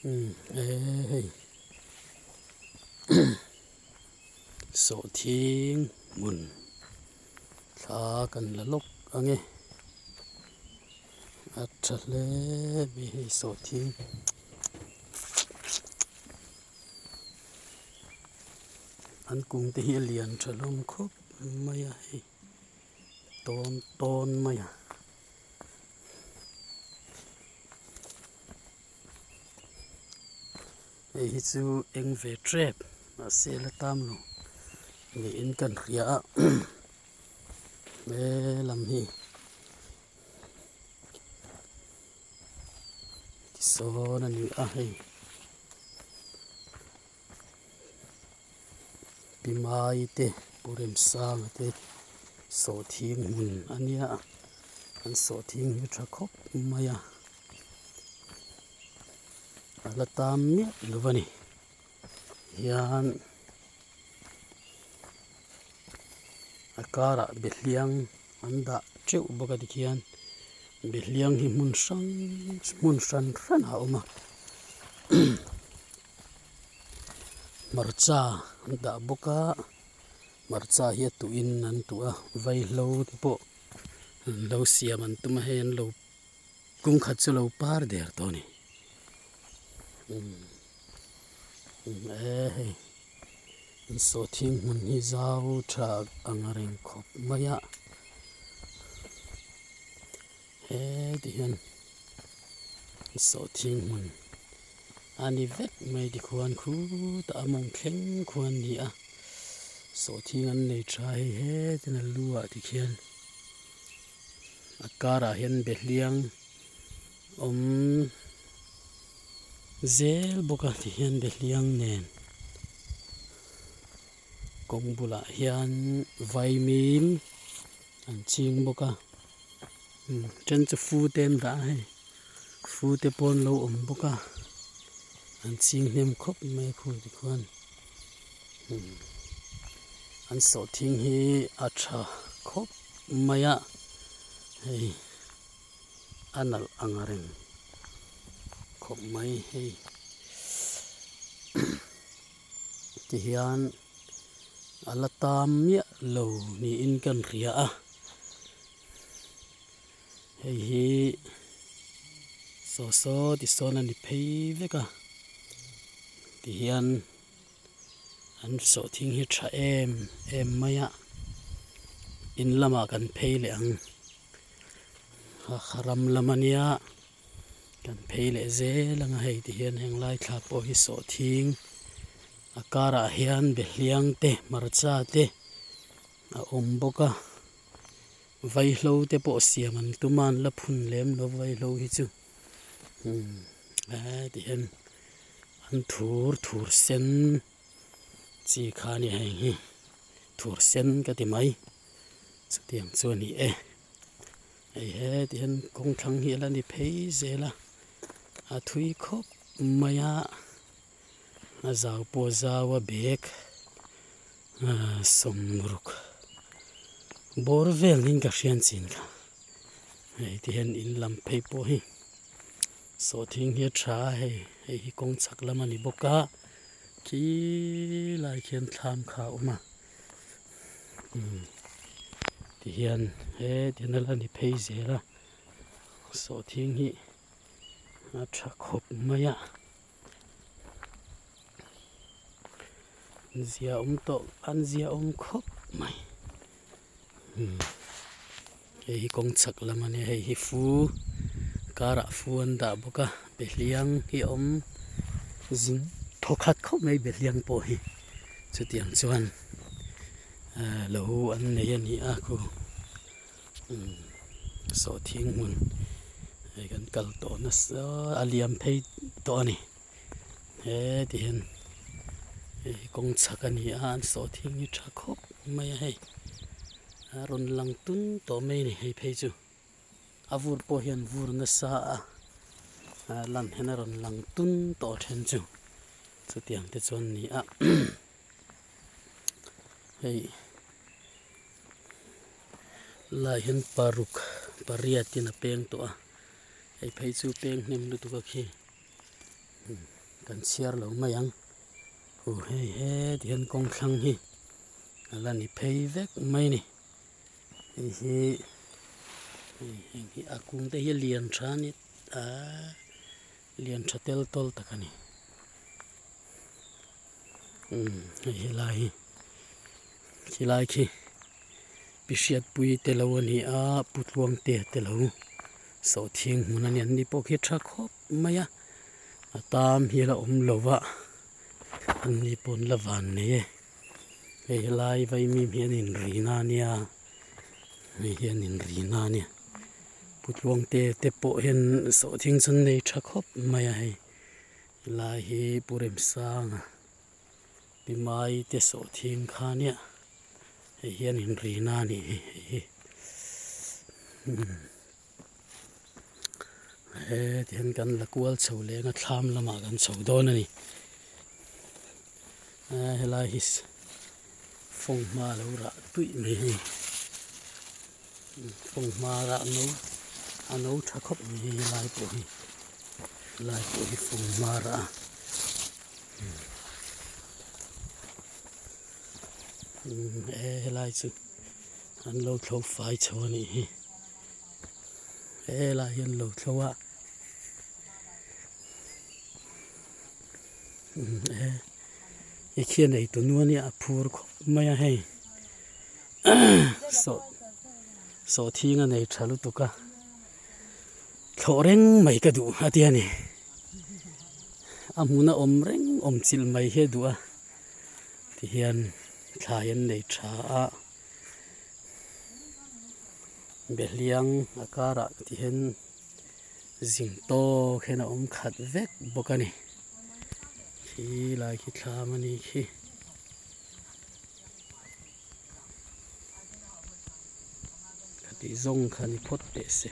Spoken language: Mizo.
Umm e hei sawhthing hmun thla kan la lawk ang e a tha hle mai hei sawhthing. An kung te hi a lian tha hlawm khawp mai a hei tawn tawn mai a. Hei hi chu eng ve tep mahse la tam lo niin kan hria a he lam hi tisawn a ni a hei Pi Mai te Pu Remsanga te sawhthing hmun a nia an sawhthing hi tha khawp mai a a la tam miah lo a ni hian a karah behliang an dah teuh bawk a tikhian behliang hi hmun hrang hmun hran hran a awm a. Hmarcha an dah bawk a hmarcha hi a tuhin an tuh a vaihlo te pawh an lo siam an tum a hei an lo kung khat chu lo par der tawh a ni umm e hei an sawhthing hmun hi zau tha ang reng khawp mai a heti hian sawhthing hmun a ni vek mai tikhuan khutah a mawng thleng khuan a ni a sawhthing an nei tha hei hetin a lu ah tikhian a karah hian behliang awm zel bawk a tihian behliang nen kawng bulah hian vaimim an ching bawk a. Then chu fu te an dah a hei fu te pawh an lo awm bawk a an ching hnem khawp mai a khu tikhuan an sawhthing hi a tha khawp mai a hei a nalh ang reng khawp mai hei tihian a la tam miah lo niin ka hria a. Hei hi saw saw ti sawn a ni phei vek a tihian an sawhthing hi tha em em mai a in lamah kan phei leh ang ram lam a nia kan phei leh zel ang a hei tihian heng lai thla pawh hi sawhthing a karah hian behliang te hmarcha te a awm bawk a. Vaihlo te pawh siam an tum a an la phun lem lo vaihlo hi chu umm heti hian an thur thur sen chi kha a ni heng hi thur sen ka ti mai chutiang chu a ni e hei heti hian kawng thlang hi a la ni phei zel a a thui khawp mai a a zau pawh a zau a bag Sawmruk bawr vel niin ka hriat chin kha hei ti hian in lam phei pawh hi sawhthing hi a tha a hei hei hi kawng chhak lam a ni bawk a khi lai khian thlam kha a awm a umm ti hian heti hian a la ni phei zel a sawhthing hi a tha khawp mai a. Zia awm tawh an zia awm khawp mai hei hi kawng chhak lam a nia hei hi fu karah fu an dah bawk a behliang hi a awm zing thawkhat khawp mai behliang pawh hi chutiang chuan ahh lo an nei a ni a khu sawhthing hmun hei kan kal tawh nasa a liam phei tawh a ni heti hian hei hi kawng chhak a ni a an sawhthing hi tha khawp mai a hei a rawn lang tun tawh mai a ni hei phei chu a vur pawh hian vur nasa a a lan hian a rawn lang tun tawh then chu chutiang te chuan a ni a hei. Lai hian paruk pariat in a peng tawh a hei phei chu peng hnem lutuk a khi. Kan chhiar lo mai ang. Aw hei heti hian kawng thlang hi a la ni phei vek mai a ni. Hei hi hei heng hi a kung te hi lian tha a ni aaa lian tha tel tawl tak a ni. Umm hei helai hi khilai khi pi hriatpui te lo a ni a pu tluangte te lo sawhthing hmun a ni an ni pawh khi tha khawp mai a a tam hi a la awm lo va an ni pawh an la van nei e hei helai vaimim hi an inrina a nia hei hi an inrina a nia pu tluangte te pawh hian sawhthing chu an nei tha khawp mai a hei helai hi pu remsanga pi mai te sawhthing kha nia hei hi an inrina a nih hi hei hi umm. Heti hian kan la kual chho leng a thlam lamah kan chho dawn a ni helai hi fanghma lo rah tuih mai hi fanghma rah no a no tha khawp mai hi helai pawh hi helai pawh hi fanghma rah a helai chu an lo thlo fai chho a nih hi. Helai hian lo thlo a i khian ei tu nu ania a phur khawp mai a hei sawh sawhthing a nei tha lutuk a thlawh reng mai ka duh a tia ni a hmun a awm reng awm chilh mai hi a duh a tihian thlai an nei tha a. Behliang a karah ti hian zing tawk hian a awm khat vek bawk a ni khi lai khi thlam a ni khi. Khati zawng kha ni phawt teh se.